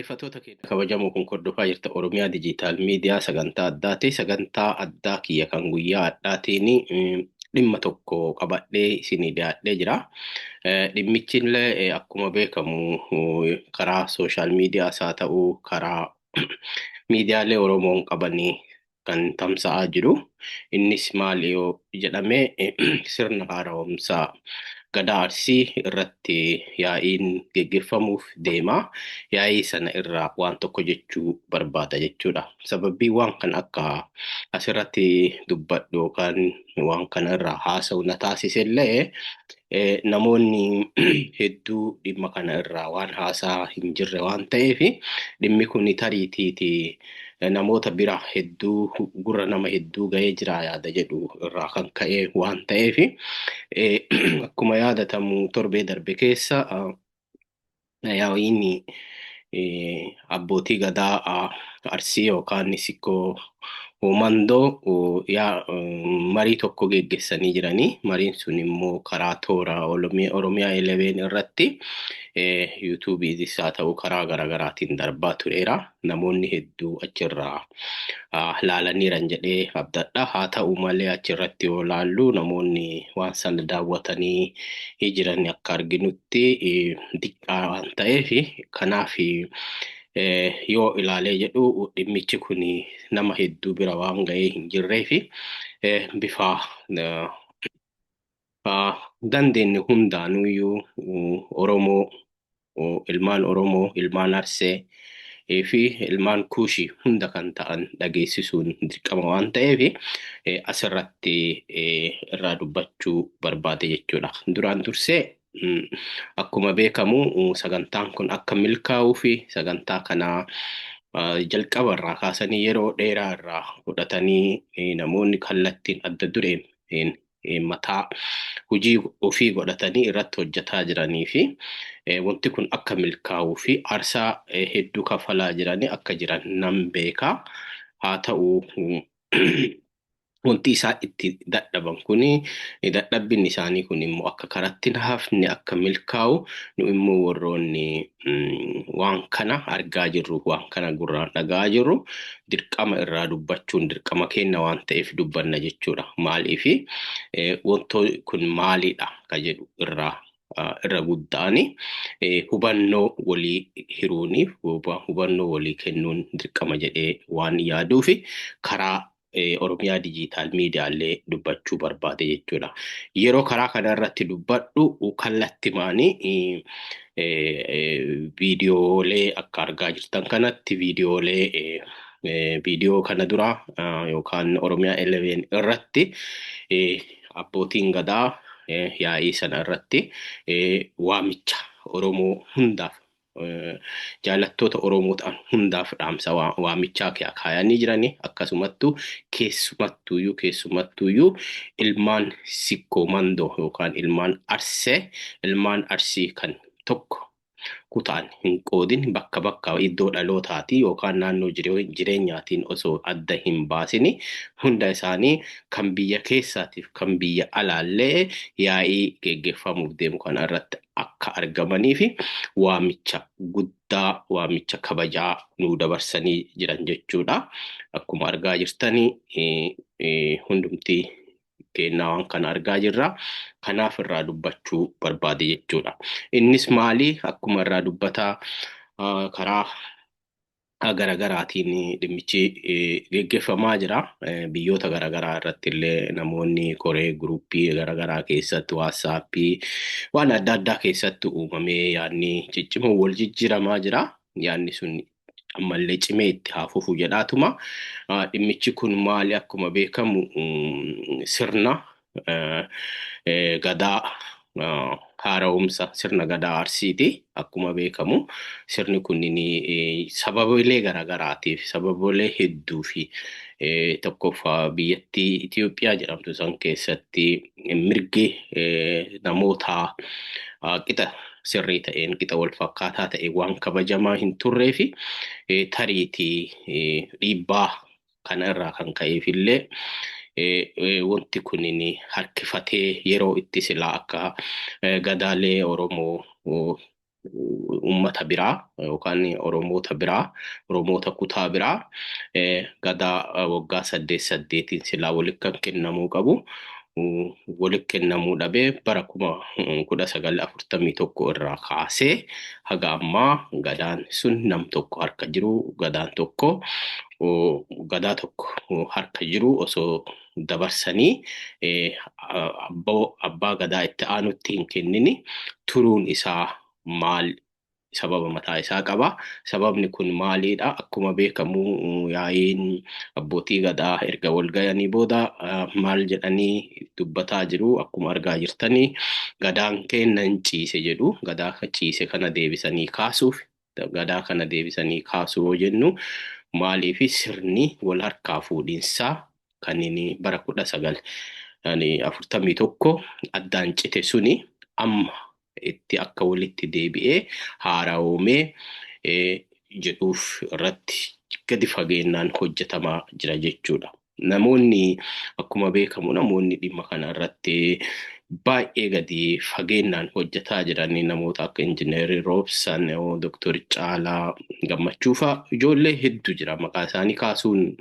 Dhaggeeffattoota keenya kabajamoo kun hordofaa jirta Oromiyaa Dijiitaal Miidiyaa sagantaa addaati. Sagantaa addaa kiyya kan guyyaa har'aatiin dhimma tokko qabadhee isinii dhiyaadhee jira. Dhimmichi illee akkuma beekamu karaa sooshaal miidiyaas haa ta'u karaa miidiyaalee Oromoon qabanii kan tamsa'aa jiru. Innis maal yoo jedhame, sirna haaromsa Gadaa Arsii irratti yaa'iin geggeeffamuuf deema. Yaa'ii sana irraa waan tokko jechuu barbaada jechuudha. Sababii waan kana akka asirratti dubbadhu yookaan waan kana irraa haasa'u na taasise illee, namoonni hedduu dhimma kana irraa waan haasaa hin jirre waan ta'eef, dhimmi kun tariitiiti namoota bira hedduu gurra nama hedduu ga'ee jira yaada jedhu irraa kan ka'e waan ta'eef. Akkuma yaadatamu, torbee darbe keessa yaa'iin abbootii gadaa Arsii yookaan Sikkoo Mandoo marii tokko geggeessanii jiranii. Mariin sun immoo karaa toora Oromiyaa 11 irratti yuutuubiinis haa ta'u karaa garaagaraatiin darbaa tureera. Namoonni hedduu achirraa laalaniiran jedhee abdadha. Haa ta'u malee, achirratti yoo laallu namoonni waan sana daawwatanii jiran akka arginutti xiqqaa waan ta'eef, kanaaf yoo ilaalee jedhu dhimmichi kun nama hedduu bira waan ga'ee hin jirree fi bifa dandeenye hundaanuyyuu Oromoo, ilmaan Oromoo, ilmaan Arsee fi ilmaan Kuushii hunda kan ta'an dhageessisuun dirqama waan ta'eef, asirratti irraa dubbachuu barbaade jechuudha. Duraan dursee, akkuma beekamu, sagantaan kun akka milkaa'uu fi sagantaa kana jalqaba irraa kaasanii yeroo dheeraa irraa fudhatanii namoonni kallattiin adda dureen mataa hojii ofii godhatanii irratti hojjetaa jiranii fi wanti kun akka milkaa'uu fi aarsaa hedduu kaffalaa jiranii akka jiran nan beeka. Haa ta'u, wanti isaa itti dadhaban kuni, dadhabbinni isaanii kun immoo akka karatti hin hafne, akka milkaa'u, nu immoo warroonni waan kana argaa jirru, waan kana gurraan dhaga'aa jirru, dirqama irraa dubbachuun dirqama keenya waan ta'eef dubbanna jechuudha. Maaliif wantoonni kun maalidha ka jedhu irraa irra guddaani hubannoo walii hiruuni, hubannoo walii kennuun dirqama jedhee waan yaaduufi karaa Oromiyaa Dijiitaal Miidiyaallee dubbachuu barbaade jechuudha. Yeroo karaa kana irratti dubbadhu kallattimaanii viidiyoolee akka argaa jirtan kanatti viidiyoolee viidiyoo kana dura yookaan Oromiyaa 11 irratti abbootiin gadaa yaa'ii sana irratti waamicha Oromoo hundaaf, jaalattoota Oromoo ta'an hundaaf dhaamsa waamichaa kaayanii jirani. Akkasumattuu keessumattuuyyuu ilmaan Sikkoo Mandoo yookaan ilmaan Arsee, ilmaan Arsii kan tokko kutaan hin qoodin, bakka bakka iddoo dhalootaati yookaan naannoo jireenyaatiin osoo adda hin baasini, hunda isaanii kan biyya keessaatiif kan biyya alaallee yaa'ii geggeeffamuuf deemu kana irratti akka argamanii fi waamicha guddaa, waamicha kabajaa nuu dabarsanii jiran jechuudha. Akkuma argaa jirtanii hundumti kennaa waan kana argaa jirra. Kanaaf irraa dubbachuu barbaade jechuudha. Innis maali? Akkuma irraa dubbataa karaa garagaraatiin dhimmichi geggeeffamaa jira. Biyyoota garagaraa irratti illee namoonni koree guruppii garagaraa keessatti, waatsaappii waan adda addaa keessatti uumamee yaadni ciccimoo wal jijjiiramaa jira. Yaadni sun ammallee cimee itti haa fufu jedhaatuma. Dhimmichi kun maali? Akkuma beekamu, sirna gadaa haara'umsa sirna gadaa Arsiiti. Akkuma beekamu, sirni kunniin sababiilee garaagaraatiif, sababiilee hedduu fi tokkoffaa biyyattii Itoophiyaa jedhamtu san keessatti mirgi namootaa qixa sirrii ta'een, qixa wal fakkaataa ta'e waan kabajamaa hin turree fi tariitii dhiibbaa kana irraa kan ka'eef illee wanti kunin harkifatee yeroo itti silaa akka gadaalee Oromoo Uummata biraa yookaan Oromoota biraa, Oromoota kutaa biraa gadaa waggaa saddeet saddeetiin silaa walitti kan kennamuu qabu walitti kennamuu dhabee bara 1941 irraa kaasee haga ammaa gadaan sun nam tokko harka jiru, gadaan tokko gadaa tokko harka jiru osoo dabarsanii abbaa gadaa itti aanutti hin kennini turuun isaa maal sababa mataa isaa qaba. Sababni kun maalidha? Akkuma beekamu yaa'iin abbootii gadaa erga wal gayanii booda maal jedhanii dubbataa jiru? Akkuma argaa jirtanii, gadaan keenya hin ciise jedhu. Gadaa ciise kana deebisanii kaasuuf, gadaa kana deebisanii kaasuu yoo jennu maaliifi sirni wal harkaa fuudhinsaa kan inni bara 1941 addaan cite suni amma itti akka walitti deebi'ee haarawoomee jedhuuf irratti gadi fageennaan hojjetamaa jira jechuudha. Namoonni akkuma beekamu namoonni dhimma kana irratti baay'ee gadi fageennaan hojjetaa jiran namoota akka Injiinar Roobsan, Dooktor Caalaa Gammachuu fa'a, ijoollee hedduu jira. Maqaa isaanii kaasuun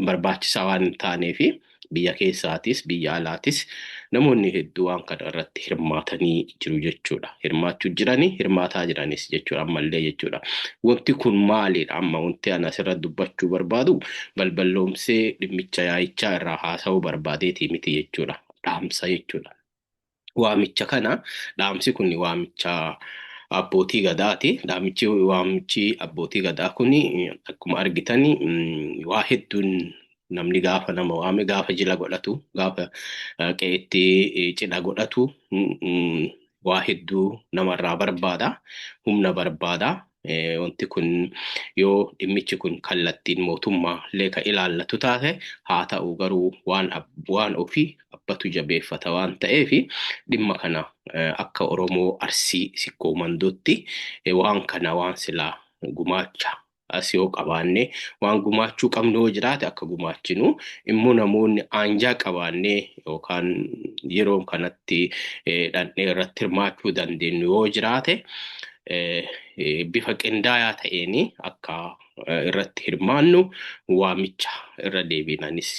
barbaachisaa waan hin taaneefi biyya keessaatis biyya alaatis namoonni hedduu waan kana irratti hirmaatanii jiru jechuudha. Hirmaachuu jiranii, hirmaataa jiranis jechuudha ammallee jechuudha. Wanti kun maalidha? Amma wanti ani asirratti dubbachuu barbaadu balballoomsee dhimmicha yaa'ichaa irraa haasa'uu barbaadeetii miti jechuudha. Dhaamsa jechuudha. Waamicha kana, dhaamsi kun waamicha abbootii gadaati. Dhaamichi, waamichi abbootii gadaa kun akkuma argitan waa hedduun namni gaafa nama waame, gaafa jila godhatu, gaafa qe'eetti cidha godhatu waa hedduu namarraa barbaada. Humna barbaada. Wanti kun yoo dhimmichi kun kallattiin mootummaa illee kan ilaallatu taate haa ta'u, garuu waan ofii abbatu jabeeffata waan ta'eef dhimma kana akka Oromoo Arsii Sikkoo Mandootti waan kana waan silaa gumaacha as yoo qabaanne, waan gumaachuu qabnu yoo jiraate akka gumaachinu, immoo namoonni aanjaa qabaannee yookaan yeroo kanatti dhandhee irratti hirmaachuu dandeenyu yoo jiraate bifa qindaayaa ta'een akka irratti hirmaannu waamicha irra deebiinanis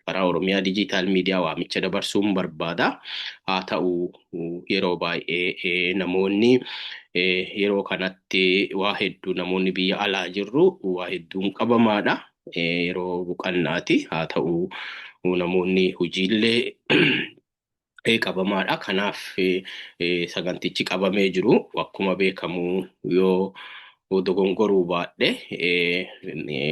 karaa Oromiyaa Digital Media waamicha dabarsuun barbaada. Haa ta'u, yeroo baay'ee namoonni yeroo kanatti waa hedduu, namoonni biyya alaa jirru waa hedduun qabamaadha. Yeroo boqonnaati. Haa ta'u, namoonni hojiillee qabamaadha. Kanaaf sagantichi qabamee jiru akkuma beekamu, yoo dogongoruu baadhe,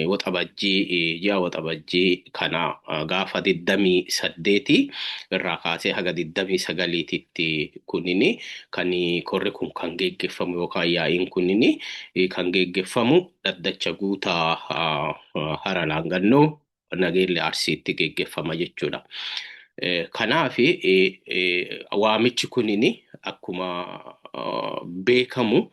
waxabajjii, ji'a waxabajjii kana gaafa 28 irraa kaasee haga 29titti kunini kan korri kun kan geggeeffamu yookaan yaa'iin kunini kan geggeeffamu dhaddacha guutaa Hara Laangannoo Nageelle Arsiitti geggeeffama jechuudha. Kanaaf waamichi kunini akkuma beekamu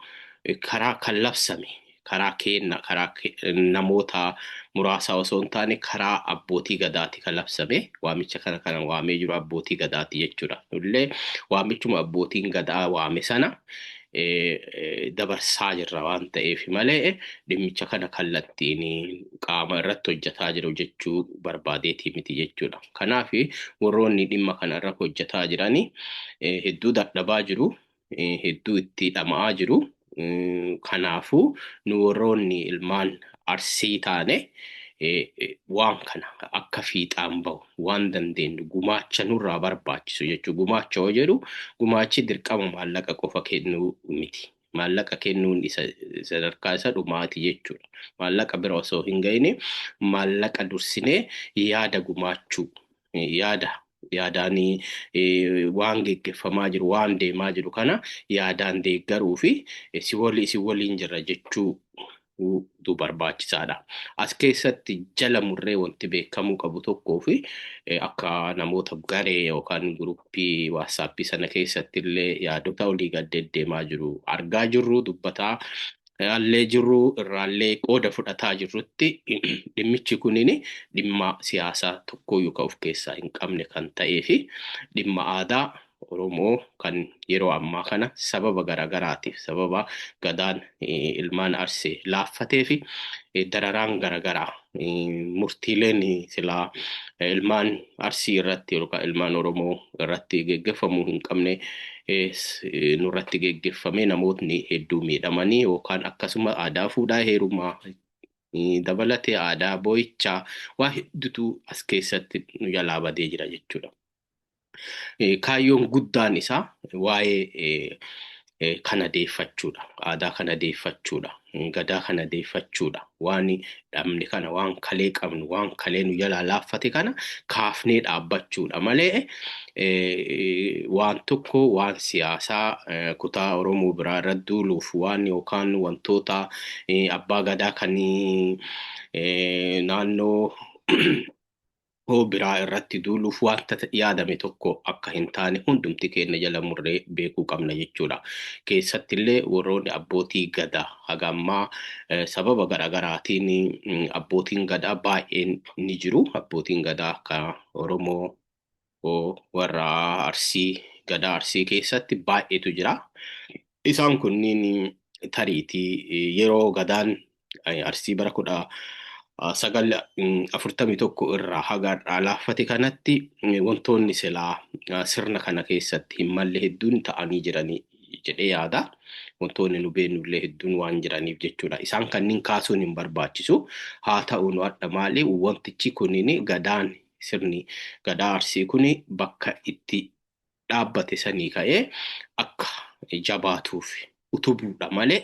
karaa kan labsame karaa kenna, karaa namoota muraasaa osoo hin taane karaa abbootii gadaati kan labsame. Waamicha kana kan waamee jiru abbootii gadaati jechuudha. Nullee waamichuma abbootiin gadaa waame sana dabarsaa jirra waan ta'eef malee dhimmicha kana kallattiin qaama irratti hojjetaa jiru jechuu barbaadeetii miti jechuudha. Kanaaf warroonni dhimma kana irra hojjetaa jirani hedduu dadhabaa jiru, hedduu itti dhama'aa jiru. Kanaafuu nu warroonni ilmaan Arsii taane waan kana akka fiixaan bahu waan dandeenyu gumaacha nurraa barbaachisu jechuudha. Gumaacha yoo jedhu gumaachi dirqama maallaqa qofa kennuu miti. Maallaqa kennuun isa sadarkaa isa dhumaati jechuudha. Maallaqa bira osoo hin gahini maallaqa dursinee yaada gumaachuu, yaada yaadaan waan geggeeffamaa jiru, waan deemaa jiru kana yaadaan deeggaruu fi si waliin jirra jechuu tu barbaachisaadha. As keessatti jala murree wanti beekamuu qabu tokkoo fi akka namoota garee yookaan guruppii WhatsAppii sana keessatti illee yaadota olii gad deddeemaa jiru argaa jirru, dubbataa illee jirru, irraallee qooda fudhataa jirrutti, dhimmichi kunini dhimma siyaasaa tokkoyyuu kan of keessaa hin qabne kan ta'ee fi dhimma aadaa Oromoo kan yeroo ammaa kana sababa garaagaraatiif sababa gadaan ilmaan Arsee laaffatee fi dararaan garaagaraa murtiileen silaa ilmaan Arsii irratti yookaan ilmaan Oromoo irratti geggeeffamuu hin qabne nurratti geggeeffamee namootni hedduu miidhamanii yookaan akkasuma aadaa fuudhaa heerumaa dabalatee aadaa boo'ichaa waa hedduutu as keessatti nu jalaa badee jira jechuudha. Kaayyoon guddaan isaa waa'ee kana deeffachuudha. Aadaa kana deeffachuudha. Gadaa kana deeffachuudha. Waan dhabne kana, waan kalee qabnu, waan kalee nu jalaa laaffate kana kaafnee dhaabbachuudha malee waan tokko waan siyaasaa kutaa Oromoo biraa irratti duuluuf waan yookaan wantoota abbaa gadaa kan naannoo biraa irratti duuluuf wanta yaadame tokko akka hin taane hundumti keenya jala murree beekuu qabna jechuudha. Keessattillee warroonni abbootii gadaa haga ammaa sababa garaagaraatiin abbootiin gadaa baay'een ni jiru. Abbootiin gadaa akka Oromoo warra Arsii gadaa Arsii keessatti baay'eetu jira. Isaan kunniin tariitii yeroo gadaan Arsii bara 1941 irraa haga har'aa laaffate kanatti wantoonni silaa sirna kana keessatti hin malle hedduun ta'anii jiranii jedhee yaada. Wantoonni nu beeknullee hedduun waan jiraniif jechuudha. Isaan kanneen kaasuun hin barbaachisu. Haa ta'u nu hadha maali wantichi kunniin gadaan sirni gadaa Arsii kuni bakka itti dhaabbate sanii ka'ee akka jabaatuuf utubuudha malee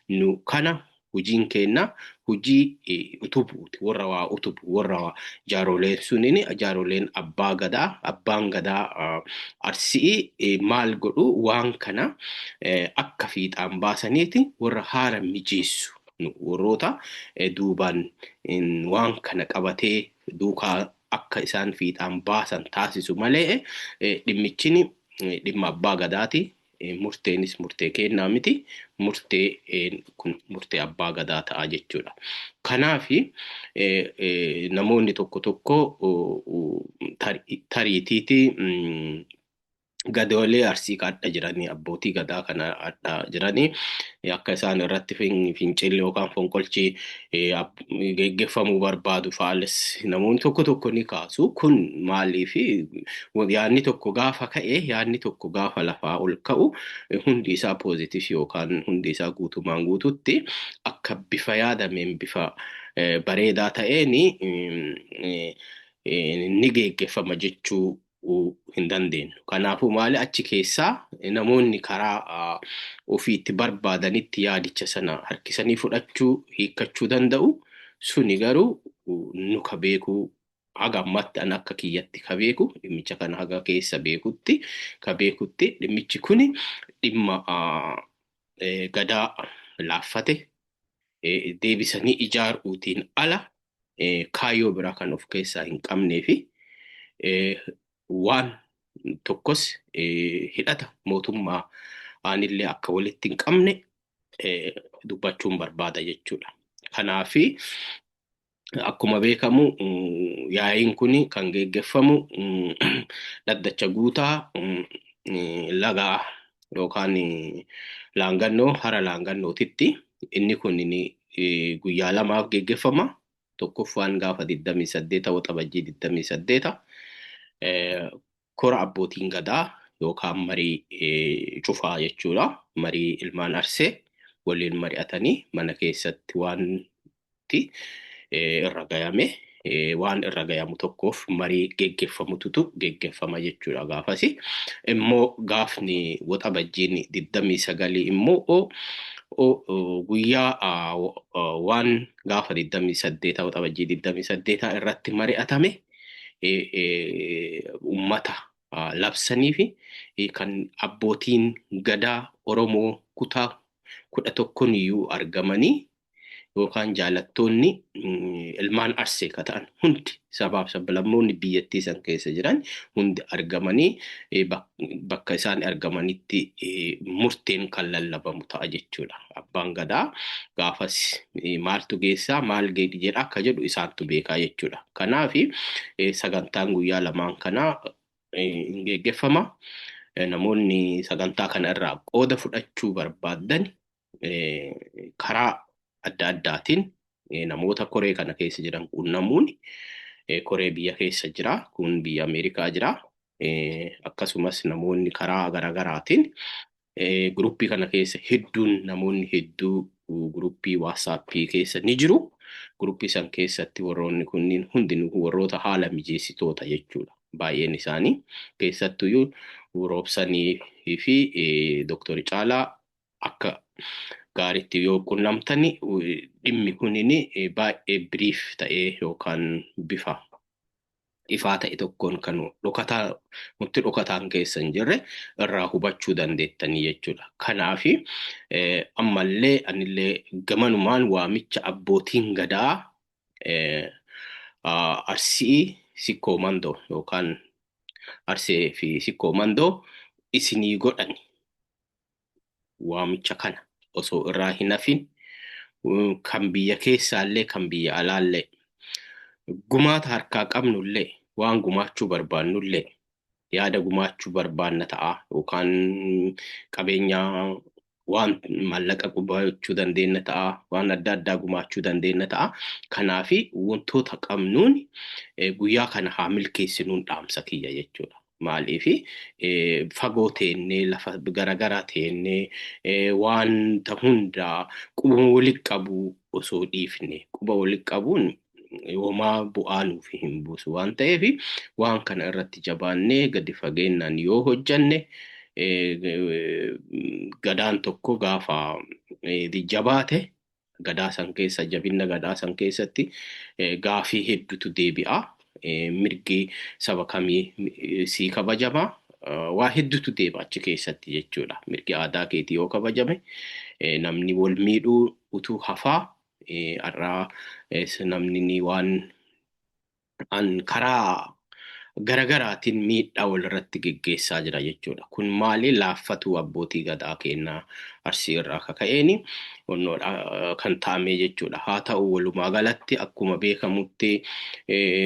nu kana hojiin keenna hojii utubuuti. Warra waa utubu warra jaaroleen suniin jaaroleen abbaa gadaa abbaan gadaa Arsii maal godhu waan kana akka fiixaan baasaniiti warra haala mijeessu warroota duubaan waan kana qabatee duukaa akka isaan fiixaan baasan taasisu malee dhimmichini dhimma abbaa gadaati. Murteenis murtee kennaa miti. Murtee kun murtee abbaa gadaa ta'a jechuudha. Kanaaf namoonni tokko tokko tariitiiti gadoolee Arsii kadha jiranii abbootii gadaa kana hadha jiranii akka isaan irratti fincilli yookaan fonqolchi geggeeffamuu barbaadu faalis namoonni tokko tokko ni kaasu. Kun maaliif yaadni tokko gaafa ka'e yaadni tokko gaafa lafaa ol ka'u hundi isaa poozitiif yookaan hundi isaa guutumaan guututti akka bifa yaadameen bifa bareedaa ta'een ni geggeeffama jechuu hin dandeenyu. Kanaafuu maali achi keessaa namoonni karaa ofiitti barbaadanitti yaadicha sana harkisanii fudhachuu hiikkachuu danda'u. Suni garuu nu ka beekuu haga ammatti an akka kiyyatti ka beeku dhimmicha kana haga keessa beekutti ka beekutti dhimmichi kuni dhimma gadaa laaffate deebisanii ijaaruutiin ala kaayyoo biraa kan of keessaa hin qabnee fi waan tokkos hidhata mootummaa aanillee akka walitti hin qabne dubbachuun barbaada jechuudha. Kanaafi akkuma beekamu yaa'iin kun kan geggeeffamu dhaddacha guutaa lagaa yookaan laangannoo hara laangannootitti inni kun guyyaa lamaaf geggeeffama. Tokkoffaan gaafa 28 Waxabajjii 28 kora abbootiin gadaa yookaan marii cufaa jechuudha. Marii ilmaan Arsee waliin mari'atanii mana keessatti wanti irra gayame waan irra gayamu tokkoof marii geggeeffamututu geggeeffama jechuudha gaafasi. Immoo gaafni Waxabajjiin 29 immoo guyyaa waan gaafa 28 Waxabajjii 28 irratti mari'atame ummata labsanii fi kan abbootiin gadaa Oromoo kutaa 11 iyyuu argamanii yookaan jaalattoonni ilmaan Arsee ka ta'an hundi sabaaf sablammoonni biyyattii san keessa jiran hundi argamanii bakka isaan argamanitti murteen kan lallabamu ta'a jechuudha. Abbaan gadaa gaafas maaltu geessaa maal jedha akka jedhu isaantu beekaa jechuudha. Kanaaf sagantaan guyyaa lamaan kanaa hin geggeeffama. Namoonni sagantaa kana irraa qooda fudhachuu barbaaddan karaa adda addaatiin namoota koree kana keessa jiran qunnamuun, koree biyya keessa jira, kun biyya Ameerikaa jira. Akkasumas namoonni karaa garaagaraatiin guruppii kana keessa hedduun, namoonni hedduu guruppii WhatsAppii keessa ni jiru. Guruppii san keessatti warroonni kunniin hundinuu warroota haala mijeessitoota jechuudha. Baay'een isaanii keessattuyyuu Roobsanii fi Dooktor Caalaa akka gaariitti yoo qunnamtani, dhimmi kunini baay'ee brief ta'ee yookaan bifa ifaa ta'e tokkoon kan dhokataa nutti dhokataan keessa hin jirre irraa hubachuu dandeettanii jechuudha. Kanaaf ammallee anillee gamanumaan waamicha abbootiin gadaa Arsii Sikkoo Mandoo yookaan Arsee fi Sikkoo Mandoo isinii godhani, waamicha kana osoo irraa hin hafin, kan biyya keessaallee kan biyya alaallee gumaata harkaa qabnullee, waan gumaachuu barbaannullee, yaada gumaachuu barbaanna ta'a yookaan qabeenya waan maallaqa gumaachuu dandeenya ta'a, waan adda addaa gumaachuu dandeenya ta'a. Kanaafi wantoota qabnuun guyyaa kana haa milkeessinuun dhaamsa kiyya jechuudha. Maaliifi fagoo teennee, lafa garagaraa teennee, wanta hundaa quba walitti qabuu osoo dhiifne, quba walitti qabuun homaa bu'aa nuuf hin buusu waan ta'eef, waan kana irratti jabaannee gadi fageennaan yoo hojjanne, gadaan tokko gaafa jabaate, gadaa san keessa, jabinna gadaa san keessatti gaafii hedduutu deebi'a. Mirgi saba kamii sii kabajama. Waa hedduutu deema achi keessatti jechuudha. Mirgi aadaa keetii yoo kabajame, namni wal miidhuu utuu hafaa. Har'aa namni waan an karaa garagaraatiin miidhaa walirratti geggeessaa jira jechuudha. Kun maali? Laaffatuu abbootii gadaa kennaa Arsii irraa akka ka'eeni kan ta'ame jechuudha. Haa ta'u, walumaa galatti akkuma beekamutti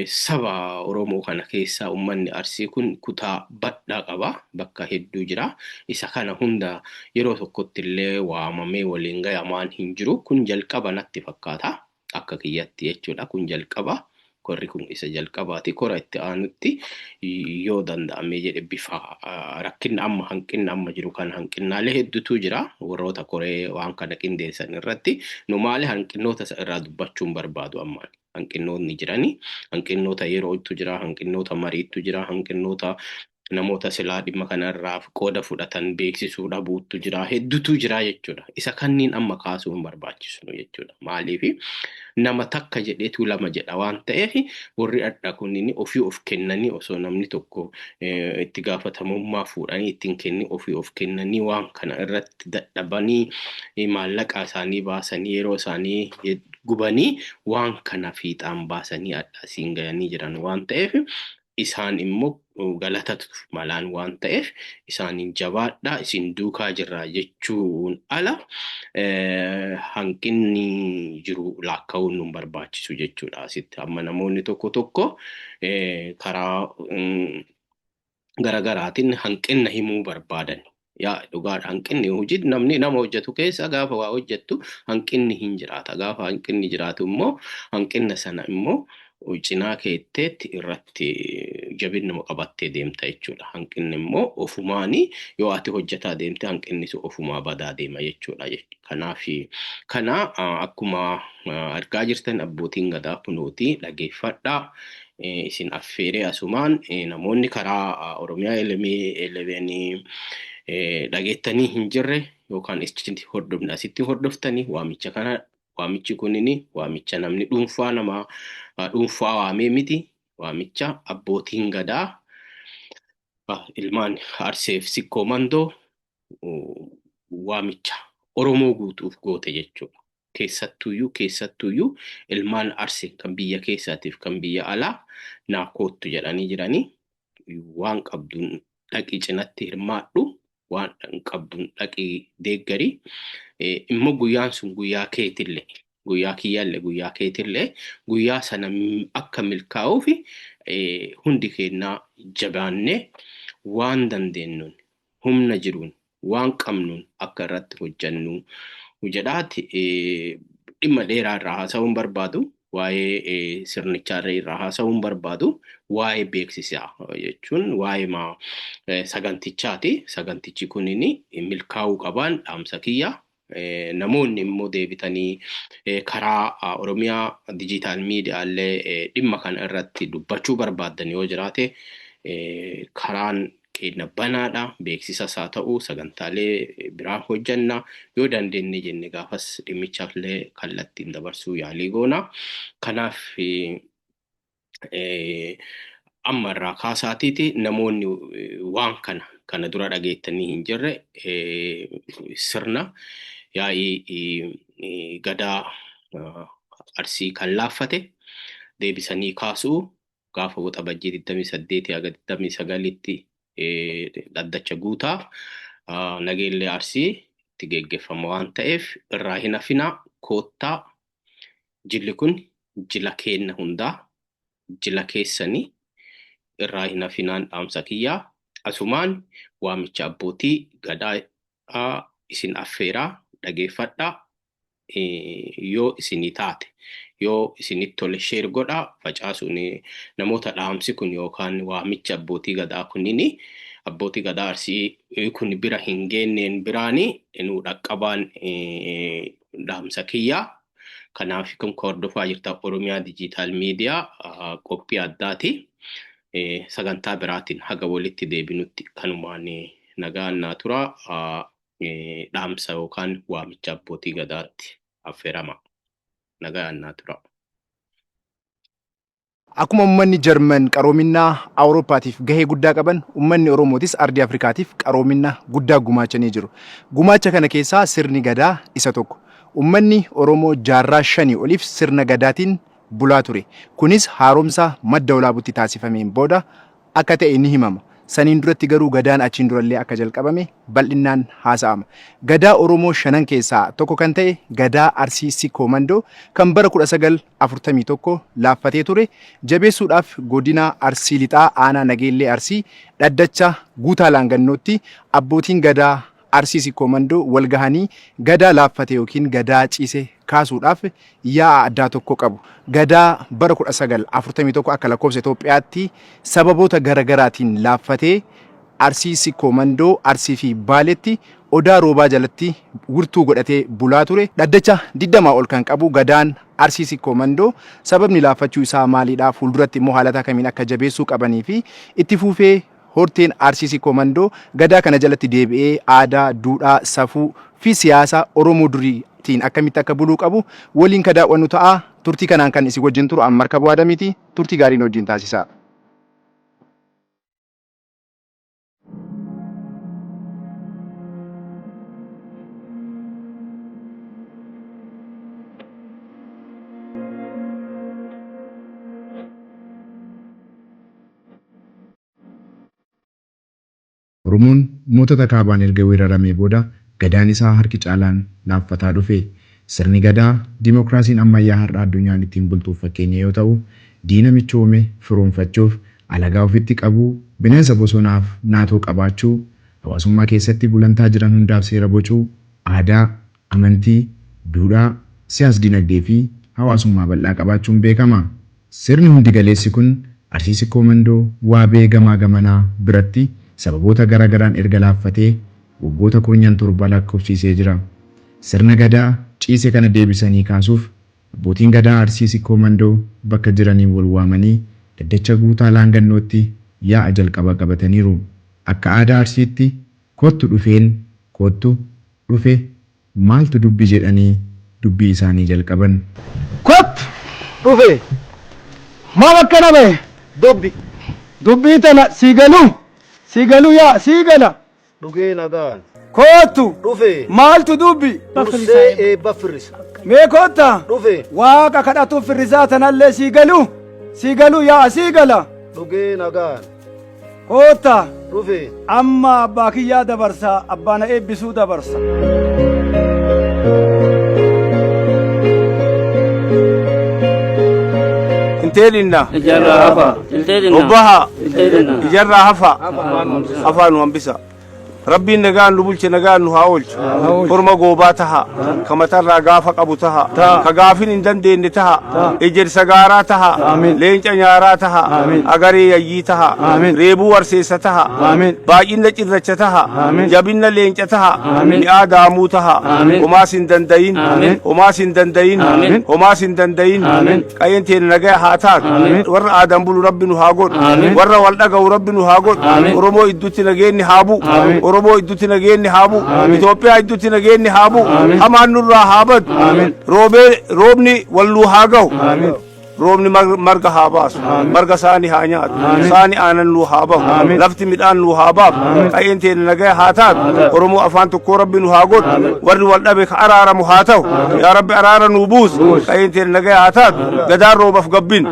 saba Oromoo kana keessaa uummanni Arsii kun kutaa bal'aa qaba. Bakka hedduu jira. Isa kana hunda yeroo tokkotti illee waamamee waliin gayamaan hin jiru. Kun jalqaba natti fakkaata. Akka kiyyatti jechuudha. Kun jalqaba. Korri kun isa jalqabaati. Kora itti aanutti yoo danda'ame jedhe, bifa rakkinna amma, hanqinna amma jiru kan, hanqinnaalee hedduutu jira. Warroota koree waan kana qindeessan irratti nu maali hanqinnoota isa irraa dubbachuun barbaadu ammaan. Hanqinnoonni jirani. Hanqinnoota yerootu jira. Hanqinnoota mariitu jira. Hanqinnoota namoota silaa dhimma kanarraa qooda fudhatan beeksisuu dhabuutu jira. Hedduutu jira jechuudha. Isa kanniin amma kaasuu hin barbaachisu jechuudha. Maaliif nama takka jedheetu lama jedha waan ta'eef, warri adda kunniin ofii of kennanii, osoo namni tokko itti gaafatamummaa fuudhanii ittiin kenni, ofii of kennanii waan kana irratti dadhabanii, maallaqa isaanii baasanii, yeroo isaanii gubanii, waan kana fiixaan baasanii adda asiin gayanii jiran waan ta'eef, isaan immoo galatatu malaan waan ta'eef, isaaniin jabaadhaa, isin duukaa jirraa jechuun ala hanqinni jiru laakka'uun nu barbaachisu jechuudha. Asitti amma namoonni tokko tokko karaa garagaraatiin hanqinna himuu barbaadan. Yaa, dhugaadha, hanqinni hojii namni nama hojjetu keessa gaafa waa hojjettu hanqinni hin jiraata. Gaafa hanqinni jiraatu immoo, hanqinna sana immoo cinaa keetteetti irratti jabinuma qabattee deemta jechuudha. Hanqinni immoo ofumaani yoo ati hojjetaa deemte, hanqinni sun ofumaa badaa deema jechuudha. Kanaaf kana akkuma argaa jirtan abbootiin gadaa kunooti dhageeffadhaa. Isin affeeree asumaan namoonni karaa Oromiyaa Elemeenii dhageettanii hin jirre yookaan isitti hordofne asitti hordoftanii waamicha kana, waamichi kunini waamicha namni dhuunfaa, nama dhuunfaa waamee miti, waamicha abbootiin gadaa ilmaan Arseef Sikkoo Mandoo waamicha Oromoo guutuuf goote jechuudha. Keessattuyyuu ilmaan Arsee kan biyya keessaatiif kan biyya alaa naa koottu jedhanii jiranii, waan qabduun dhaqii cinatti hirmaadhu, waan qabduun dhaqii deeggarii. Immoo guyyaan sun guyyaa keetillee, guyyaa kiyyallee, guyyaa keetillee, guyyaa sana akka milkaa'uuf hundi keenyaa jabaannee waan dandeenyuun Humna jiruun waan qabnuun akka irratti hojjennu jedhaati dhimma dheeraa irraa haasa'uu hin barbaadu. Waa'ee sirnichaa irraa haasa'uu hin barbaadu. Waa'ee beeksisaa jechuun waa'ee sagantichaati. Sagantichi kunin milkaa'uu qabaan dhaamsa kiyya. Namoonni immoo deebitanii karaa Oromiyaa Digital Miidiyaallee dhimma kana irratti dubbachuu barbaaddan yoo jiraate, karaan keenya banaadha. Beeksisas haa ta'u, sagantaalee biraa hojjanna. Yoo dandeenye jenne gaafas dhimmichaafillee kallattiin dabarsuu yaalii goona. Kanaaf amma irraa kaasaatiiti namoonni waan kana dura dhageettanii hin jirre, sirna yaa'ii Gadaa Arsii kan laaffate deebisanii kaasuu gaafa Waxabajjii 28 haga 29tti Dhaddacha Guutaa Nageellee Arsii itti geggeeffama waan ta'eef, irraa hin hafinaa, koottaa. Jilli kun jila keenna hundaa, jila keessanii, irraa hin hafinaan dhaamsa kiyyaa. Asumaan waamicha abbootii Gadaa isin affeeraa, dhageeffadhaa. Yoo isinii taate, yoo isinitti tole, share godhaa, facaasuun namoota dhaamsi kun yookaan waamichi abbootii Gadaa kunniin, abbootii Gadaa Arsii kun bira hin geenneen biraanii nu dhaqqabaan dhaamsa kiyyaa. Kanaaf kun hordofaa jirta Oromiyaa Digital Miidiyaa qophii addaati. Sagantaa biraatiin haga walitti deebinutti kanumaan nagaan naa tura. Dhaamsa yookaan waamicha abbootii Gadaatti affeerama. Nagaan naa tura. Akkuma uummanni Jarman qaroominna Awurooppaatiif gahee guddaa qaban, uummanni Oromootis ardii Afrikaatiif qaroominna guddaa gumaachanii jiru. Gumaacha kana keessaa sirni Gadaa isa tokko. Uummanni Oromoo jaarraa 5 oliif sirna Gadaatiin bulaa ture. Kunis haaromsa Madda Walaabutti taasifameen booda akka ta'e ni himama. Saniin duratti garuu Gadaan achiin durallee akka jalqabame bal'innaan haasa'ama. Gadaa Oromoo shanan keessaa tokko kan ta'e Gadaa Arsii Sikkoo Mandoo kan bara 1941 laaffatee ture jabeessuudhaaf godina Arsii Lixaa, aanaa Nageellee Arsii, Dhaddacha Guutaa Laangannootti abbootiin Gadaa Arsii Sikkoo Mandoo wal gahanii Gadaa laaffate yookiin Gadaa ciise kaasuudhaaf yaa'a addaa tokko qabu. Gadaa bara 1941 akka lakkoofsa Itoophiyaatti sababoota garagaraatiin laaffatee Arsii Sikkoo Mandoo, Arsii fi Baaletti Odaa Roobaa jalatti wirtuu godhatee bulaa ture. Dhaddacha 20 ol kan qabu Gadaan Arsii Sikkoo Mandoo sababni laaffachuu isaa maalidha? Fuulduratti immoo haalata kamiin akka jabeessuu qabanii fi itti fuufee horteen Arsii Sikkoo Mandoo Gadaa kana jalatti deebi'ee aadaa, duudhaa, safuu fi siyaasa Oromoo duriitiin akkamitti akka buluu qabu waliin ka daawwannu ta'a. Turtii kanaan kan isin wajjin turu an Markabuu Adamiiti. Turtii gaarii nu wajjin taasisaa. Oromoon mootota kaabaan erga weeraramee booda Gadaan isaa harki caalaan laaffataa dhufe. Sirni Gadaa dimokraasiin ammayyaa har'a addunyaan ittiin bultuuf fakkeenya yoo ta'u, diina michoome firoomfachuuf, alagaa ofitti qabuu, bineensa bosonaaf naatoo qabaachuu, hawaasummaa keessatti gulantaa jiran hundaaf seera bocuu, aadaa, amantii, duudhaa, siyaas-dinagdee fi hawaasummaa bal'aa qabaachuun beekama. Sirni hundi galeessi kun Arsii Sikkoo Mandoo Waabee gamaa gamanaa biratti sababoota gara garaan erga laaffatee waggoota kurnyan 7 lakkoofsiisee jira. Sirna Gadaa ciise kana deebisanii kaasuuf Abbootiin Gadaa Arsii Sikkoo Mandoo bakka jiranii wal waamanii Dhaddacha Guutaa Laangannootti yaa'a jalqaba qabataniiru. Akka aadaa Arsiitti kottu dhufeen kottu dhufe maaltu dubbi jedhanii dubbii isaanii jalqaban. Kottu dhufe maal akkana bahe dubbi dubbii tana sii galuu sii galuu yaa sii gala. Dhugee nagaan. Kottu dhufe maaltu dubbi. Dursee eebba firrisa. Mee kotta dhufe waaqa kadhatu firrisaa tanallee sii galuu sii galuu yaa sii gala. Dhugee nagaan. Kotta dhufe amma abbaa kiyyaa dabarsa, abbaa na eebbisuu dabarsa. Inteelinna. Ijarraa hafa. Inteelinna. Obbaha. Inteelinna. Ijarraa hafa. Afaan nu hambisa. Rabbiin nagaan nu bulche, nagaan nu haa oolchu. Korma goobaa taha, ka matarraa gaafa qabu taha, ka gaafin hin dandeenye taha, ejersa gaaraa taha, leenca nyaaraa taha, agaree yayyii taha, reebuu warseessa taha, baay'ina cirracha taha, jabinna leenca taha, mi'aa daamuu taha, homaas hin dandayin, homaas hin dandayin, homaas hin dandayin. Qayyeen teenya nagaa haa taatu. Warra aadaan bulu Rabbi nu haa godhu. Warra wal dhaga'u Rabbi nu haa godhu. Oromoo idduutti nageenyi haa bu'u. Oromoo idduutti nageenyi haa bu'u. Itoophiyaa idduutti nageenyi haa bu'u. Hamaan nurraa haa badu. Roobee roobni walluu haa ga'u. Roobni marga haa baasu. Marga saani haa nyaatu. Saani aanan nuu haa bahu. Lafti midhaan nuu haa baaftu. Qayyeen teenya nagaa haa taatu. Oromoo afaan tokkoo Rabbi nu haa godhu. Warri wal dhabe ka araaramu haa ta'u. Yaa Rabbi, araara nuu buusi. Qayyeen teenya nagaa haa taatu. Gadaan roobaf gabbin.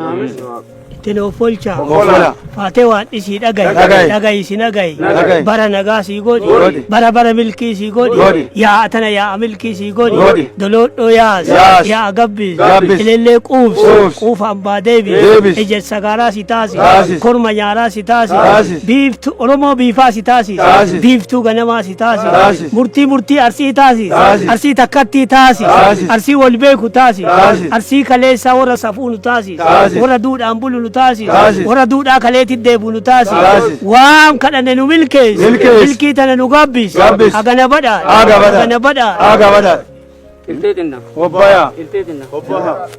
Ittiin of oolchaa. Oolaa. Faatee waan dhisii dhagahi. Dhagahi. Dhagahi si nagahi. Nagahi. Bara nagaa sii godhi. Godhi. Bara bara milkii sii godhi. Godhi. Yaa'a tana yaa'a milkii sii godhi. Godhi. Doloodhoo yaas. Yaas. Yaa'a gabbis. Gabbis. Ilellee quubsi. Quubsi. Quufa ambaa deebis. Deebis. Ejersa gaaraa si taasi. Taasis. Korma nyaaraa si taasi. Taasis. Biiftuu Oromoo biifaa si taasi. Taasis. Biiftuu ganamaa si taasi. Taasis. Murtii murtii Arsii taasi. Taasis. Arsii takkattii taasi. Taasis. Arsii wal beeku taasi. Taasis. Arsii kaleessaa warra safuu nu taasi. Taasis. Warra duudhaan bulu nu taasi. Taasis. Warra duudhaa kaleetti deebu nu taasi. Taasis. Waan kadhanne nu milkeessi. Milkeessi. Milkii tana nu gabbisi. Gabbisi. Hagana badhaadhe. Haga badhaadhe. Hagana badhaadhe. Haga badhaadhe. Iltee xinna. Obbayaa. Iltee xinna.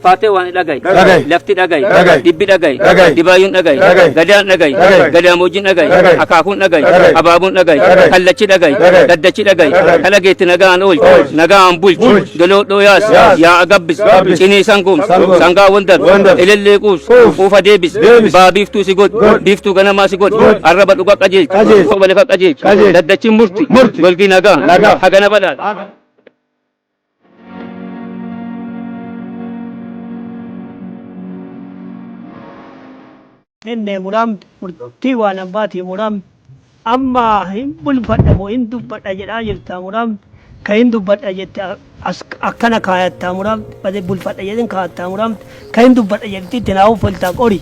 Faatee waan dhagayi. Dhagahi. Lafti dhagayi. Dhagahi. Dibbi dhagayi. Dhagahi. Dibaayyuun dhagayi. Dhagahi. Gadaan dhagayi. Dhagahi. Gadaamoojjiin dhagayi. Dhagahi. Akaakuun dhagayi. Dhagahi. Abaabuun dhagayi. Dhagahi. Kallachi dhagayi. Dhagahi. Daddachi dhagayi. Dhagahi. Kalageetti nagaan oolchi. Oolchi. Nagaan bulchi. Bulchi. Doloodhoo yaas. Yaas. Yaa'a gabbis. Gabbis. Cinii sangoomsi. Sangoomsi. Sangaa wandar. Wandar. Elellee quubsi. Quubsi. Quufa deebis. Deebis. Baa biiftuu si godhi. Godhi. Biiftuu ganamaa si godhi. Godhi. Arraba dhugaa qajeelchi. Qajeelchi. Koba lafa qajeelchi. Qajeelchi. Daddachiin murti. Murti. Golgii nagaa. Nagaa. Hagana badhaadha. Kenne muramte, murtii waan abbaatii muramte, amma hin bulfadha moo hin dubbadha jedhaa jirta muramte, ka hin dubbadha jette as akkana kaayattaa muramte, bade bulfadha jedhin kaayattaa muramte, ka hin dubbadha jetti itti naa uffaltaa qori.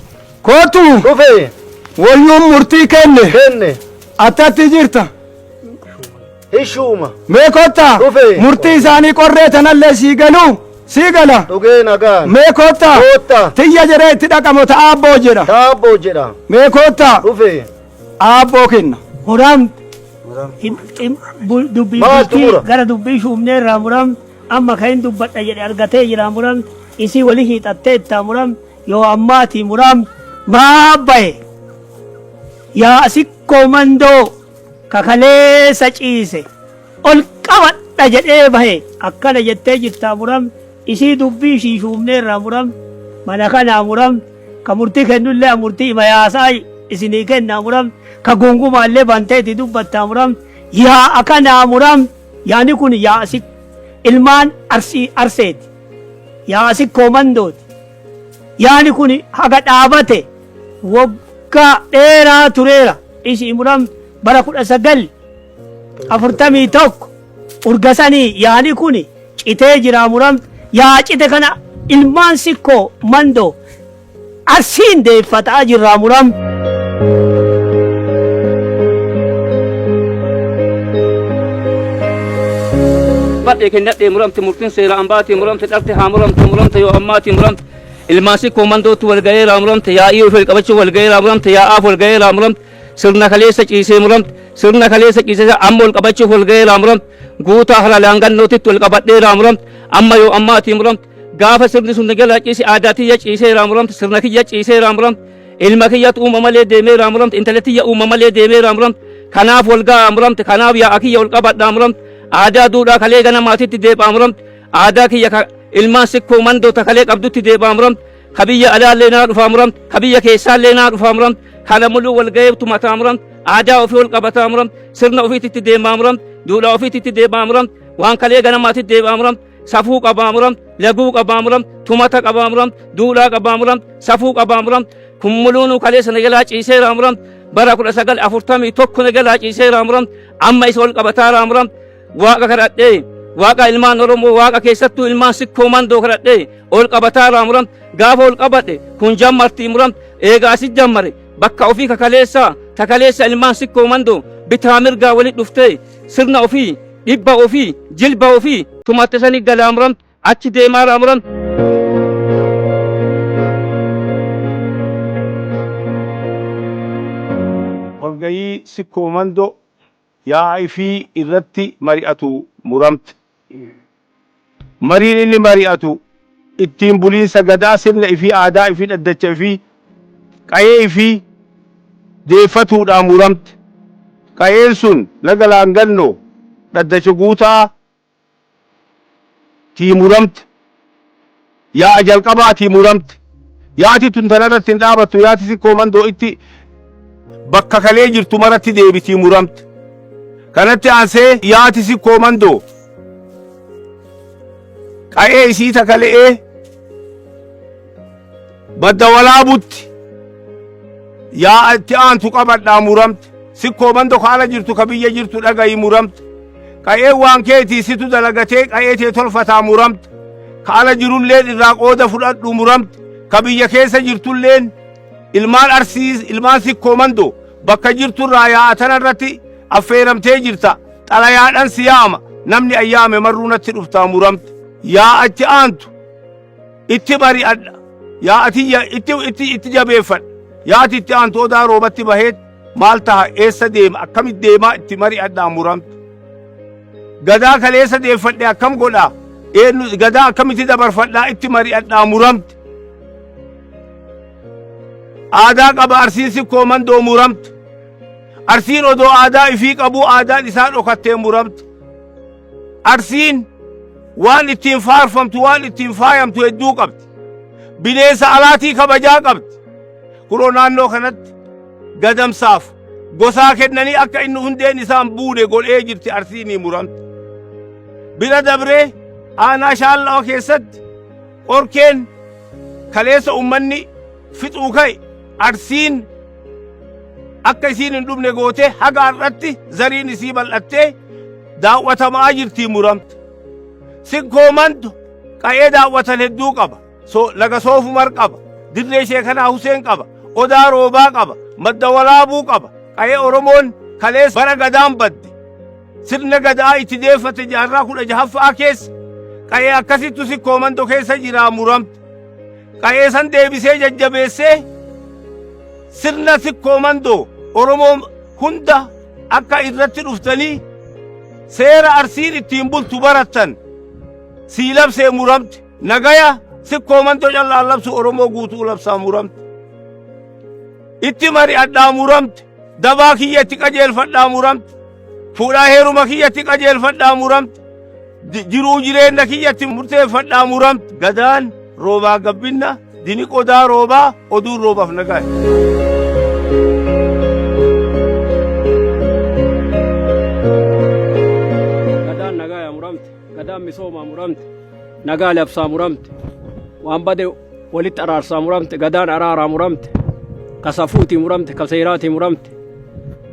Kootu. Dhufe. Wayyuun murtii kenne. Kenne. Attatti jirta. Hishuuma. Mee kottaa. Dhufe. Murtii isaanii qorree tanallee sii galuu sii gala. Dhugee nagaan. Mee kottaa. Kottaa. Tiyya jedhee itti dhaqamu ta'aabboo jedha. Taabboo jedha. Mee kottaa. Dhufe. Aabboo kenna. Muramte dubbii Maaltu bultii mura? Gara dubbii shuumneerraa muramte, amma ka hin dubbadha jedhe argatee jira muramte, isii wali hiixattee ittaa muramte, yoo ammaatii muramte maa bahe yaa sikkoo mandoo kakaleessa ciise ol qabadha jedhee bahe akkana jettee jirtaa muramte, isii dubbii ishii shuumneerraa muramte, mana kanaa muramte, ka murtii kennullee murtii ima yaasaa isinii kennaa muramte, ka gungumaallee banteeti dubbattaa muramte, yaa akkanaa muramte, yaani kun yaa si ilmaan Arsii Arseeti, yaa sikkoo mandooti, yaani kun haga dhaabate waggaa dheeraa tureera. Isii muramte bara 1941 urgasanii yaani kun citee jira muramte, yaa cite kana ilmaan sikkoo mandoo Arsiin deeffataa jirraa muramte. Badhee kennadhee muramte, murtiin seera ambaatii muramte, dharte haa muramte, muramte yoo ammaatii muramte, ilmaan sikkoo mandootti wal ga'eeraa muramte, yaa'ii ofii qabachuu wal ga'eeraa muramte, yaa'aaf wal ga'eeraa muramte, sirna kaleessa ciisee muramte, sirna kaleessa ciisee amma wal qabachuuf wal ga'eeraa muramte, guutaa hara laangannootitti wal qabadheeraa muramte, amma yoo ammaatii muramte, gaafa sirni sun jalaa ciise aadaa tiyya ciiseeraa muramte, sirna kiyya ciiseeraa muramte, ilma kiyyatu uuma malee deemeeraa muramte, intala tiyya uuma malee deemeeraa muramte, kanaaf wal ga'aa muramte, kanaaf yaa'a kiyya wal qabadhaa muramte, aadaa duudhaa kalee gana maatitti deebaa muramte, aadaa kiyya ka ilmaan sikkoo mandoota kalee qabdutti deebaa muramte, ka biyya alaallee naa dhufaa muramte, ka biyya keessaallee naa dhufaa muramte, kana muluu wal ga'ee tumataa muramte, aadaa ofii wal qabataa muramte, sirna ofiititti deemaa muramte, duudhaa ofiititti deemaa muramte, waan kalee gana maatitti deebaa muramte, safuu qabaa muramte, laguu qabaa muramte, tumata qabaa muramte, duudhaa qabaa muramte, safuu qabaa muramte, kun muluunuu kaleessa nagalaa ciiseeraa muramte, bara 1941 nagalaa ciiseeraa muramte, amma isa wal qabataaraa muramte, waaqa kadhadhee, waaqa ilmaan Oromoo, waaqa keessattuu ilmaan sikkoo mandoo kadhadhee ol qabataaraa muramte, gaafa ol qabadhe kun jammartii muramte, eega asit jammare bakka ofii kakaleessaa takaleessa ilmaan sikkoo mandoo Bitaa mirgaa walitti dhuftee sirna ofii, dhibba ofii, jilba ofii tumatte sanii galaa muramte, achi deemaa muramte. Walgayii Sikkoo Mandoo yaa'ii fi irratti mari'atu muramte. Mariin inni mari'atu ittiin buliinsa gadaa, sirna ifii, aadaa ifii, dhaddacha ifii, qayee ifii deeffatuudhaan muramte. Qayeen sun laga Laangannoo, dhaddacha guutaa tii muramte. Yaa'a jalqabaa tii muramte. Yaati tun tanarratti hin dhaabattu. Yaati Sikkoo Mandoo itti bakka kalee jirtu maratti deebitii muramte. Kanatti aansee yaati Sikkoo Mandoo qayee isii takale'ee Badda Walaabutti yaa'a itti aantu qabadhaa muramte. Sikkoo Mandoo ka ala jirtu, ka biyya jirtu dhagayi muramte. Qayeen waan keetii situ dalagatee qayee tee tolfataa muramte. Ka ala jirulleen irraa qooda fudhadhu muramte. Ka biyya keessa jirtulleen ilmaan Arsii, ilmaan Sikkoo Mandoo bakka jirturraa yaa'a tanarratti affeeramtee jirta. Xalayaadhaan si yaama. Namni ayyaame marruu natti dhuftaa muramte. Yaa'a itti aantu itti bari'adha. Yaa'a tiyya itti itti itti jabeeffadha. Yaati itti aantu Odaa Roobatti baheet maal taha, eessa deema, akkamitti deemaa itti mari'adhaa muramte. Gadaa kaleessa deeffadhe akkam godhaa, eenyu gadaa akkamitti dabarfadhaa itti mari'adhaa muramte. Aadaa qaba Arsiin Sikkoo Mandoo muramte. Arsiin odoo aadaa ifii qabuu aadaan isaa dhokattee muramte. Arsiin waan ittiin faarfamtu, waan ittiin faayamtu hedduu qabdi. Bineensa alaatii kabajaa qabdi. Kunoo naannoo kanatti gadamsaaf gosaa kennanii akka inni hundeen isaan buune godhee jirti Arsiinii muramte. Bira dabree aanaa Shaallaa keessatti qorkeen kaleessa ummanni fixuu ka'e Arsiin akka isiin hin dhumne gootee haga har'atti zariin isii bal'attee daawwatamaa jirtii muramte. Sikkoo Mando qa'ee daawwatan hedduu qaba. So, laga Soofumar qaba. Dirree Sheekanaa Huseen qaba. Odaa Roobaa qaba. Madda Walaabuu qaba. Qa'ee Oromoon kaleessa bara gadaan badde. Sirna gadaa itti deeffate jaarraa 16ffaa keessa qa'ee akkasittu Sikkoo Mando keessa jiraa muramte. Qa'ee san deebisee jajjabeessee sirna Sikkoo Mandoo Oromoo hunda akka irratti dhuftanii seera Arsiin ittiin bultu barattan sii labsee muramte. Nagaya Sikkoo Mandoo callaan labsu, Oromoo guutuu labsaa muramte. Itti mari'adhaa muramte. Dabaa kiyya itti qajeelfadhaa muramte. Fuudhaa heeruma kiyya itti qajeelfadhaa muramte. Jiruu jireenya kiyyatti murteeffadhaa muramte. Gadaan roobaa gabbinna dini qodaa roobaa oduun roobaaf nagaa. Gadaan nagaa muramte, gadaan misoomaa muramte, nagaa labsaa muramte, waan bade walitti araarsaa muramte, gadaan araaraa muramte, ka safuutii muramte, ka seeraatii muramte.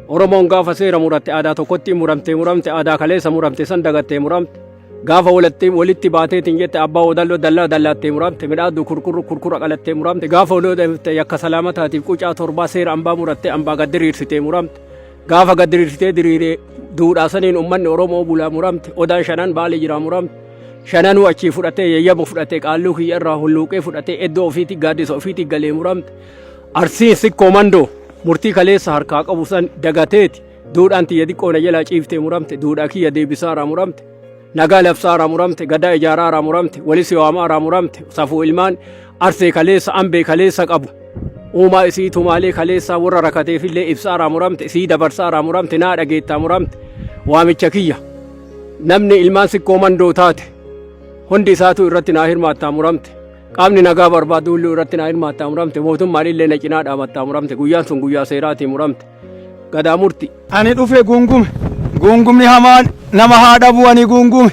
Oromoon gaafa seera muratte aadaa tokkotti muramtee muramte, aadaa kaleessa muramte san dagattee muramte. Gaafa walitti baateetiin jette abbaa odalloo dallaa dallaattee muramte, midhaaddu kurkurru kurkura qalattee muramte. Gaafa walii yakka salaamataatiif qucaa torbaa seera ambaa murattee ambaa gad diriirsitee muramte. Gaafa gad diriirsitee diriiree duudhaa saniin uummanni Oromoo bulaa muramte. Odaan shanan Baalee jiraa muramte. Shananuu achii fudhatee yeyyama fudhatee qaalluu kiyya irraa hulluuqee fudhatee iddoo ofiitti gaaddisa ofiitti galee muramte. Arsiin Sikkoo Mandoo murtii kaleessa harkaa qabu san dagateeti. Duudhaan tiyya xiqqoo na jalaa ciiftee muramte. Duudhaa kiyya deebisaaraa muramte. Nagaa labsaaraa muramte. Gadaa ijaaraaraa muramte. Walisi waamaaraa muramte. Safuu ilmaan Arsee kaleessa ambee kaleessa qabu. Uumaa isii tumaalee kaleessaa warra rakateefillee ibsaaraa muramte. Isii dabarsaaraa muramte. Naa dhageettaa muramte. Waamicha kiyya. Namni ilmaan Sikkoo Mandoo taate hundi isaatu irratti naa hirmaattaa muramte. Qaamni nagaa barbaadu hulluu irratti naa hirmaattaa muramte. Mootummaan illee na cinaa dhaabattaa muramte. Guyyaan sun guyyaa seeraatii muramte. Gadaa murti. Ani dhufe guungume. Guungumni hamaan nama haa dhabu ani guungume.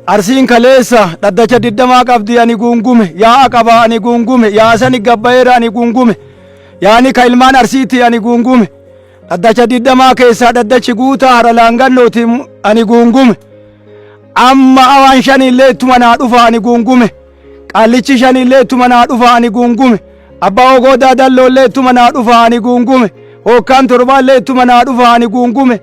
Arsiin kaleessa dhaddacha 20 qabdi ani guungume. Yaa'a qaba ani guungume. Yaa'a sani gabbayeera ani guungume. Yaani ka ilmaan Arsiiti ani guungume. Dhaddacha 20 keessaa dhaddachi guutaa hara Laangannooti ani guungume. Amma awaan shanillee ittuma naa dhufa ani guungume. Qaallichi shanillee ittuma naa dhufa ani guungume. Abbaa Ogoodaa Dalloollee ittuma naa dhufa ani guungume. Hookkaan torbaallee ittuma naa dhufa ani guungume.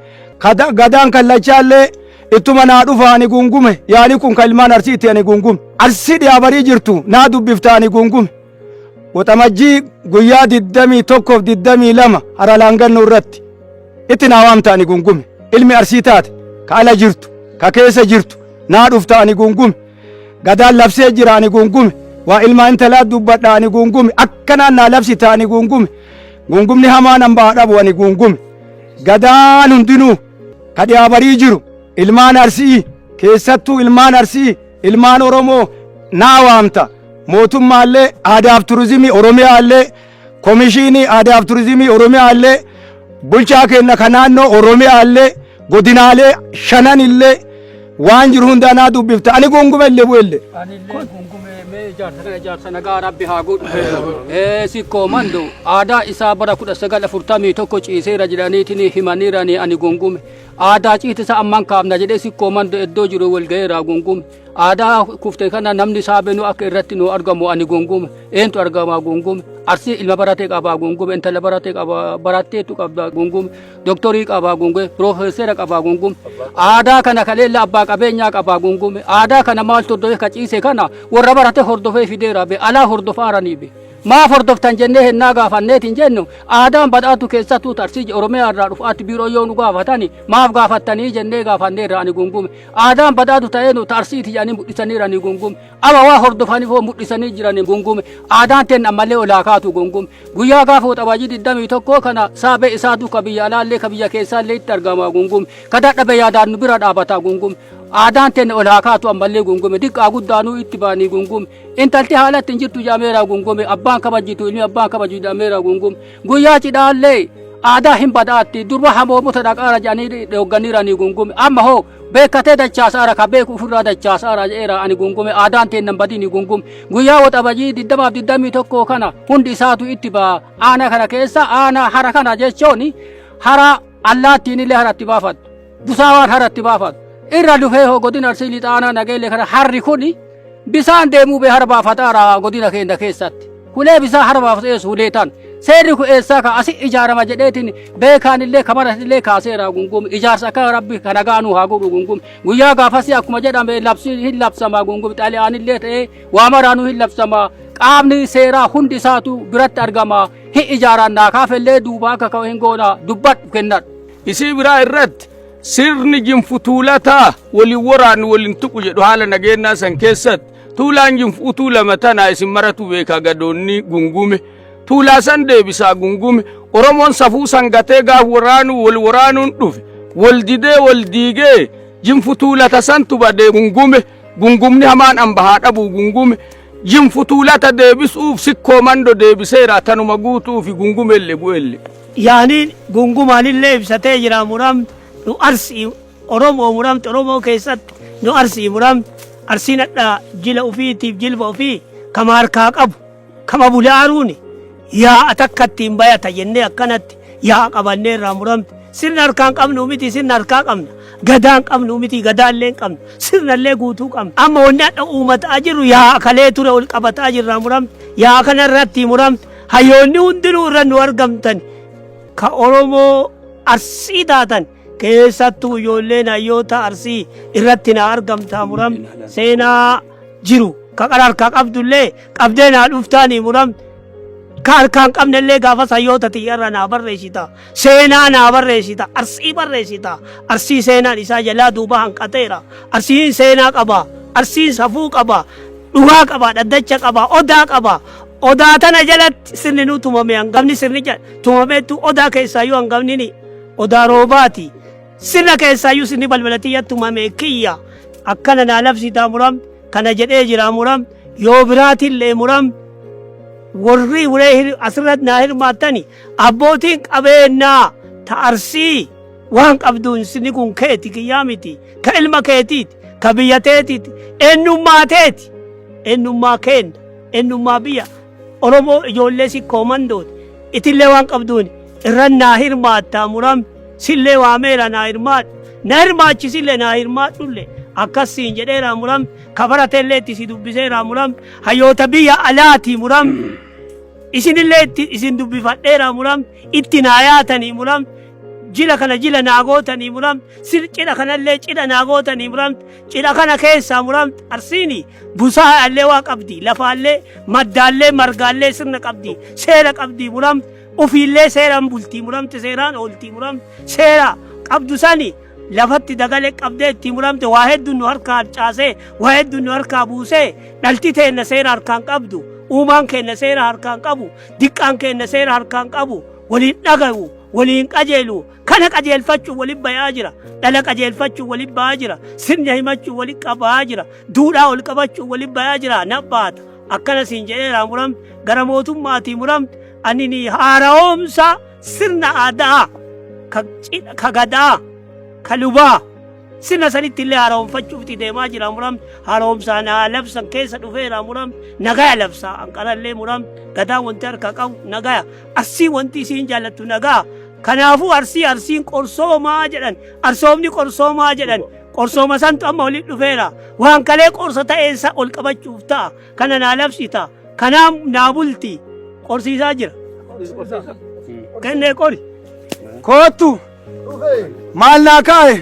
Gadaan kallachaallee ittuma naa dhufa ani guungume. Yaani kun kan ilmaan Arsiitti ani guungume. Arsii dhiyaabarii jirtu naa dubbifta ani guungume. Waxamajjii guyyaa 21 22 hara laangannoo irratti itti naa waamta ani guungume. Ilmi Arsii taate ka ala jirtu ka keessa jirtu naa dhufta ani guungume. Gadaan labsee jira ani guungume. Waa ilmaa intalaa dubbadha ani guungume. Akkanaan naa labsita ani guungume. Guungumni hamaan hambaa dhabu ani guungume. Gadaan hundinuu ka dhiyaabarii jiru ilmaan Arsii keessattuu ilmaan Arsii ilmaan Oromoo naa waamta. Mootummaallee aadaaf turizimii Oromiyaallee komishinii aadaaf turizimii Oromiyaallee bulchaa keenya ka naannoo Oromiyaallee godinaalee shananillee waan jiru hundaa naa dubbifta. Ani guungume illee bu'ellee. Anillee gungume mee ijaarsa kana ijaarsa nagaa Rabbi haa godhu. Sikkoo Mando aadaa isaa bara 1941 ciiseera jedhaniitiin himaniirani ani gungume. Aadaa ciitisa amman kaafna jedhee Sikkoo Mando iddoo jiru wal ga'eera gungume. Aadaa kufte kana namni isaa benuu akka irratti nu argamu ani gungume. Eentu argama gungume. Arsii ilma baratee qabaa gungume. Intala baratee qabaa baratteetu qabda gungume. Doktorii qabaa gungume. Piroofeesera qabaa gungume. Aadaa kana kaleella abbaa qabeenyaa qabaa gungume. Aadaa kana maaltu hordofee ka ciise kana warra barate hordofee fideera be alaa hordofaaranii be. Maaf hordoftan jennee hennaa gaafanneetiin jennu aadaan badhaatu keessattuu Arsii Oromiyaa irraa dhufaatti biiroo yoo nu gaafatani maaf gaafattanii jennee gaafanneerra ani gungume. Aadaan badhaatu ta'ee nu Arsiiti jedhanii mul'isaniira ani gungume. Ama waa hordofanii foo mul'isanii jiranii gungume. Aadaan teen ammallee olaa kaatu gungume. Guyyaa gaafa Waxabajjii 21 kana saabee isaatu ka biyya alaallee ka biyya keessaallee itti argama gungume. Ka dadhabe yaadaan nu bira dhaabata gungume. Aadaan teen olaa kaatu ammallee gungume. Diqqaa guddaanuu itti baanii gungume. Intalti haalatti hin jirtu jedhameera gungume. Abbaan kabajitu ilmi abbaan kabaju jedhameera gungume. Guyyaa cidhaallee aadaa hin badhaatti durba hamoomota dhaqaara jedhanii dhoogganiiranii gungume. Amma hoo beekatee dachaasaara ka beeku ofirraa dachaasaara jedheera ani gungume. Aadaan teennan badini gungume. Guyyaa Waxabajii 20 21 kana hundi isaatu itti ba'a. Aanaa kana keessa aanaa hara kana jechuun hara allaattiin illee haratti baafattu. Busaawaan haratti baafattu. Irra dhufee hoo godina Arsii Lixaa aanaa Nageellee kana harri kuni bisaan deemuu bee hara baafataara godina keenya keessatti. Hulee bisaan hara baafatu eessu hulee tan. Seerri kun eessaa ka asi ijaarama jedheetiin beekaan illee kamara illee kaaseera gungume. Ijaarsa akka Rabbi kana gaanuu haa godhu gungume. Guyyaa gaafasii akkuma jedhame labsi hin labsama gungume. Xaliyaan illee ta'ee waa maraanuu hin labsama. Qaamni seeraa hundi isaatu biratti argama. Hin ijaarannaa kaafellee duuba akka ka'u hin goona dubbadhu kennadhu. Isii biraa irratti sirni jinfu tuulataa waliin waraannu waliin tuqu jedhu haala nageenyaa san keessatti tuulaan jinfu tuulama tanaa isin maratu beekaa gadoonni gungume. Tuulaa san deebisaa gungume. Oromoon safuu san gatee gaaf waraanuu wal waraanuun dhufe wal didee wal diigee jinfu tuulata santu badee gungume. Gungumni hamaan ambahaa dhabuu gungume. Jinfu tuulata deebisuuf Sikkoo Mando deebiseera tanuma guutuufi gungumellee bu'ellee. Yaaniin gungumaanillee ibsatee jira muram nu Arsii Oromoo muramte Oromoo keessatti nu Arsii muramte Arsiin hadha jila ufiitiif jilba ufii kama harkaa qabu kama bulaaruuni yaa'a takka ittiin bayata jennee akkanatti yaa'a qabannee irraa muramte sirna harkaan qabnu miti sirna harkaa qabna gadaan qabnu miti gadaallee hin qabnu sirnallee guutuu qabna amma wanni hadha uumataa jirru yaa'a kalee ture ol qabataa jirraa muramte yaa'a kana irratti muramte hayyoonni hundinuu irra nu argamtan ka Oromoo Arsii taatan keessattuu ijoolleen hayyoota Arsii irratti na argamtaa muramte seenaa jiru ka qara harkaa qabdullee qabdee naa dhuftaanii muramte ka harkaan qabnellee gaafas hayyoota tiyyarra naa barreessita seenaa naa barreessita Arsii barreessita Arsii seenaan isaa jalaa duuba hanqateera Arsiin seenaa qaba Arsiin safuu qaba dhugaa qaba dhaddacha qaba odaa qaba odaa tana jalatti sirni nu tumame hangafni sirni tumameettu odaa keessaayyuu hangafni ni odaa roobaati sirna keessaayyuu sirni balbala tiyya tumame kiyya akkana naa labsitaa muram kana jedhee jira muram yoo biraatillee muram warri ulee asirratti naa hirmaattani abbootiin qabeenyaa ta Arsii waan qabduun sirni kun keeti kiyyaa miti ka ilma keetiiti ka biyya teetiiti eenyummaa teeti eenyummaa keenna eenyummaa biyya Oromoo ijoollee Sikkoo Mandooti itillee waan qabduun irran naa hirmaattaa muram sillee waameera naa hirmaadhu na hirmaachisillee naa hirmaadhullee akkas siin jedheera muram ka baratellee itti si dubbiseera muram hayyoota biyya alaatii muram. Isinillee itti isin dubbifadheera muramte itti naa yaatanii muramte jila kana jila naa gootanii muramte sir cidha kanallee cidha naa gootanii muramte cidha kana keessaa muramte Arsiini busaallee waa qabdi lafaallee maddaallee margaallee sirna qabdi seera qabdi muramte ufiillee seeraan bultii muramte seeraan ooltii muramte seera qabdu sani lafatti dagale qabdee itti muramte waa hedduu nu harkaa harcaasee waa hedduu nu harkaa buusee dhalti teenna seera harkaan qabdu uumaan keenna seera harkaan qabu diqqaan keenna seera harkaan qabu waliin dhagahu waliin qajeelu kana qajeelfachuu waliin bayaa jira dhala qajeelfachuu waliin bayaa jira sirna himachuu waliin qabaa jira duudhaa ol qabachuu waliin bayaa jira nabbaata akkana siin jedheera muramte gara mootummaatii muramte ani haarawoomsa sirna aadaa ka gadaa ka lubaa sirna sanitti illee haaromfachuuf itti deemaa jira muramte haaromsaan haa labsan keessa dhufeera muramte nagaya labsaa anqarallee muramte gadaa wanti harka qabu nagaya Arsii wanti isiin jaallattu nagaa kanaafuu Arsii Arsiin qorsoomaa jedhan arsoomni qorsoomaa jedhan qorsooma santu amma walitti dhufeera waan kalee qorsa ta'eensa ol qabachuuf ta'a kana naa labsita kanaa naa bulti qorsiisaa jira kennee qori. Koottu maal naa kaa'e?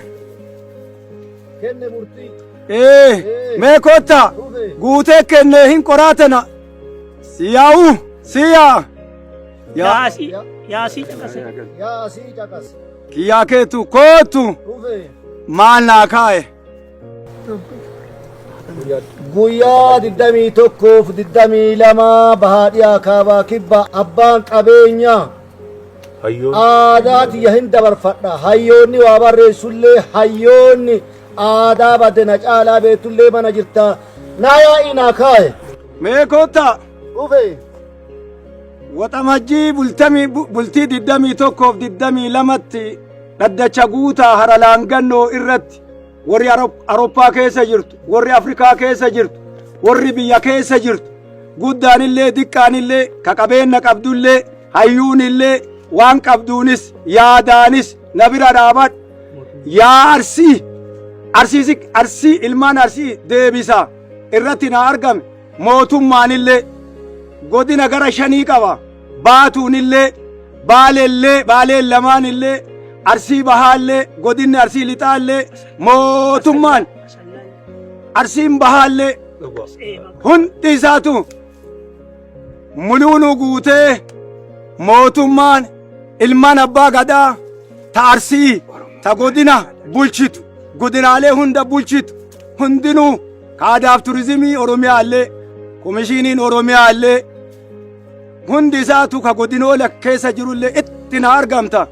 Kenne murtii. Ee, mee koottaa guutee kennee hin qoraatana. Si yaa'u si yaa'a. Yaa Yaasii yaasii caqase. Yaa sii caqas. Kiyyaa keetu koottu Dhufe. maal naa kaa'e? Guyyaa 21 fi 22 bahaa dhiyaa kaabaa kibba abbaan qabeenyaa aadaa tiyya hin dabarfadha. Hayyoonni waa barreessullee hayyoonni aadaa badde na caalaa beektullee mana jirta. Naa yaa'ii naa kaaye. Mee koottaa. Dhufe. Waxamajjii bultamii bultii 21 fi 22tti dhaddacha guutaa haralaangannoo irratti warri Aroppaa keessa jirtu, warri Afrikaa keessa jirtu, warri biyya keessa jirtu, guddaanillee diqqaanillee, ka qabeenna qabdullee, hayyuunillee, waan qabduunis yaadaanis na bira dhaabadhu. Yaa Arsii, Arsii, Arsii ilmaan Arsii deebisa irratti na argame mootummaanillee godina gara shanii qaba. Baatuunillee, Baalellee, Baaleen lamaanillee, Arsii Bahaallee, godinni Arsii Lixaallee, mootummaan Arsiin Bahaallee hundi isaatu muluunuu guutee mootummaan ilmaan abbaa gadaa ta Arsii ta godina bulchitu godinaalee hunda bulchitu hundinuu kaadaaf turizimii Oromiyaallee komishiiniin Oromiyaallee hundi isaatu ka godinoola keessa jirullee itti na argamta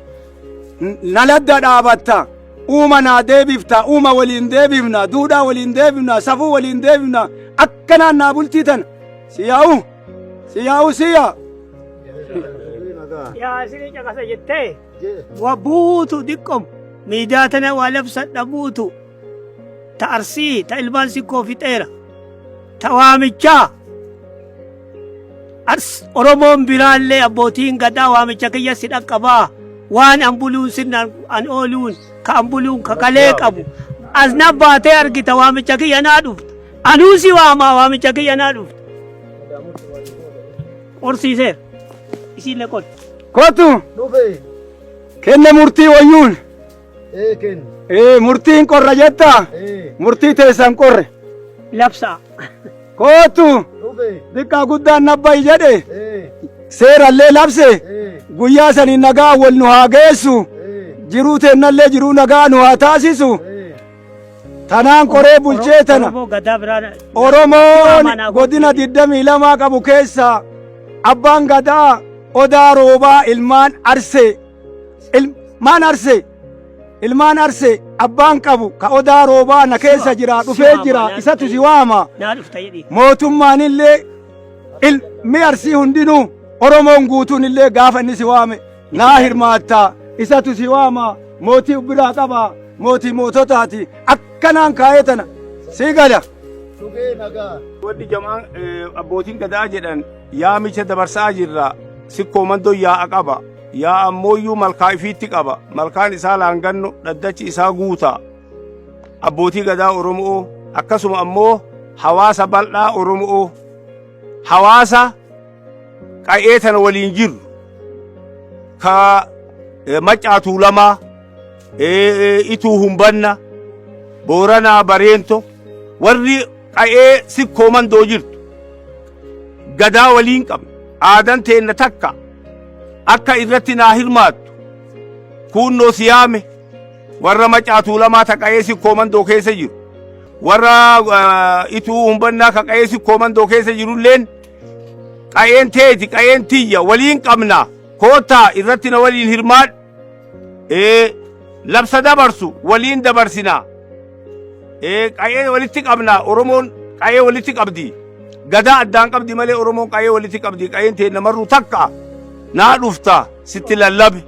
na ladda dhaabatta uuma naa deebifta uuma waliin deebifna duudhaa waliin deebifna safuu waliin deebifna akkanaan naa bultii tana si yaa'u si yaa'u si yaa Yaa isinii caqasa jettee wa buutu diqqom miidiyaa tana waa labsadha buutu ta Arsii ta ilmaan sikkoo fixeera ta waamichaa Ars Oromoon biraallee abbootiin gadaa waamicha kiyya si dhaqqabaa waan an buluun sirna an ooluun ka an buluun ka kalee qabu as na baatee argita waamicha kiyya naa dhufta anuu si waamaa waamicha kiyya naa dhufta qorsiiseera isiillee qori. Kottu Dhufe. kenne murtii wayyuun. Ee kenni. Ee murtiin qorra jettaa? Ee. Murtii teessan qorre. Labsaa. Kootu Dhufe. xiqqaa guddaan nabbayi jedhe Ee. seerallee labse Ee. guyyaa sanii nagaa wal nu haa geessu Ee. jiruu teennallee jiruu nagaa nu haa taasisu Ee. tanaan qoree bulchee tana Oromoo gadaa biraa. Oromoon godina 22 qabu keessaa abbaan gadaa Odaa Roobaa ilmaan Arsee ilmaan Arsee ilmaan Arsee abbaan qabu ka Odaa Roobaa na keessa jira dhufee jira isatu si waama Naa dhufta jedhii. mootummaan illee ilmi Arsii hundinuu Oromoon guutuun illee gaafa inni si waame naa hirmaatta isatu si waama mootii biraa qaba mootii moototaati akkanaan kaa'ee tana si gala. Dhugee nagaa. Wanni jamaan abbootiin gadaa jedhan yaamicha dabarsaa jirra. Sikkoo mandoo yaa'a qaba. Yaa'a ammooyyuu malkaa ifiitti qaba. Malkaan isaa laanganno dhaddachi isaa guuta. Abbootii gadaa Oromoo akkasuma ammoo hawaasa bal'aa Oromoo hawaasa Qa'ee tana waliin jirru ka Maccaa Tuulamaa, Ituu Humbanna, Booranaa Bareento, warri qa'ee Sikkoo Mandoo jirtu Gadaa waliin qabna. Aadan teenna takka akka irratti naa hirmaattu kuunnoo siyaame warra Maccaa Tuulamaa ta qa'ee Sikkoo Mandoo keessa jiru, warra Ituu Humbannaa ka qa'ee Sikkoo Mandoo keessa jirulleen qa'een teeti, qa'een tiyya waliin qabna, koottaa irratti na waliin hirmaadhu. Labsa dabarsu waliin dabarsina. Qa'ee walitti qabna. Oromoon qa'ee walitti qabdi. Gadaa addaan qabdi malee Oromoon qa'ee walitti qabdi. Qa'een teenna marruu takka. Naa dhufta, sitti lallabe,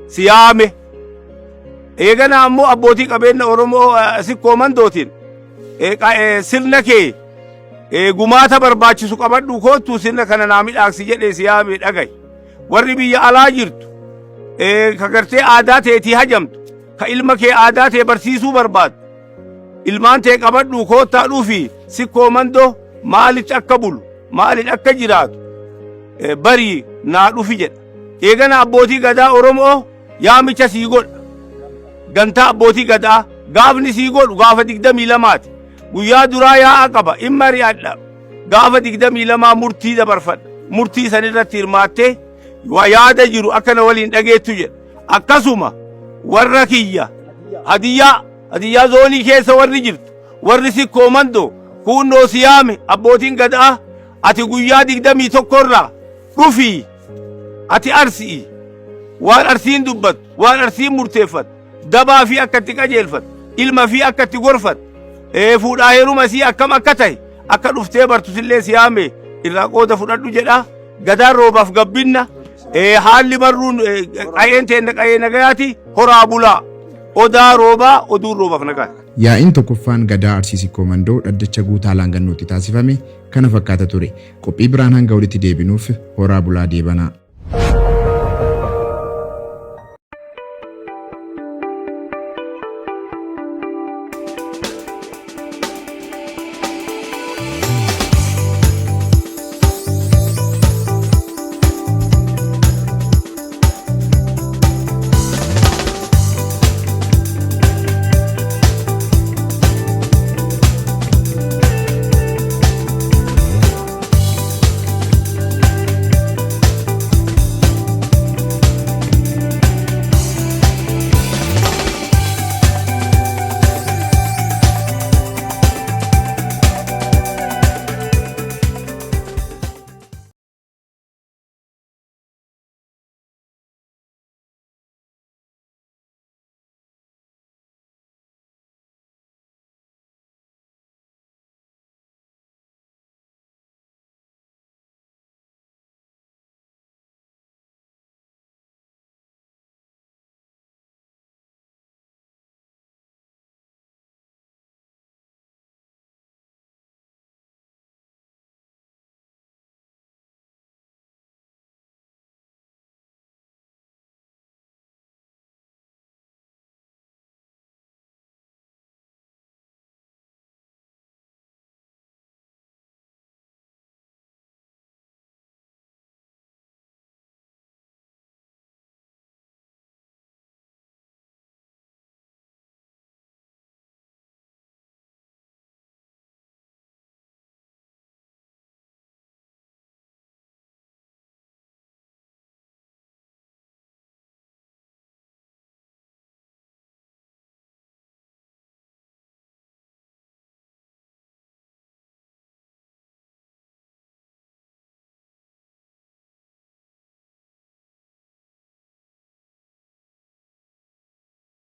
si yaame. Eegana ammoo abbootii qabeenya Oromoo Sikkoo Mandootiin sirna kee gumaata barbaachisu qabadhu koottu, sirna kana naa midhaagsi jedhee si yaame dhagaye. Warri biyya alaa jirtu ka gartee aadaa teetii hajamtu, ka ilma kee aadaa tee barsiisuu barbaaddu, ilmaan tee qabadhu koottaa dhufi, Sikkoo Mandoo maalitti akka bulu, maalitti akka jiraatu barii naa dhufi jedha. Eegana abbootii gadaa Oromoo yaamicha sii godha. Gantaa abbootii gadaa gaafni sii godhu gaafa 22ti. Guyyaa duraa yaa'a qaba, in mari'adha. Gaafa 22 murtii dabarfadha. Murtii san irratti hirmaattee waa yaada jiru akka na waliin dhageettu jedha. Akkasuma warra kiyya Hadiyyaa zoonii keessa warri jirtu, warri Sikkoo Mandoo, kuunnoo siyaame abbootiin gadaa, ati guyyaa 21 irraa dhufii, ati Arsi'i, waan Arsiin dubbattu, waan Arsiin murteeffattu, dabaa fi akka itti qajeelfattu, ilma fi akka itti gorfattu, fuudhaa heeruma sii akkam akka ta'e akka dhuftee bartu sillee siyaame irraa qooda fudhadhu jedha. Gadaan roobaaf gabbinna, haalli marruun qa'een teenna qa'ee nagayaati, horaa bulaa, odaa roobaa, oduun roobaaf nagaa. Yaa'iin tokkoffaan Gadaa Arsii Sikkoo Mandoo dhaddacha Guutaa Laangannootti taasifame kana fakkaata ture. Qophii biraan hanga walitti deebinuuf horaa bulaa deebanaa.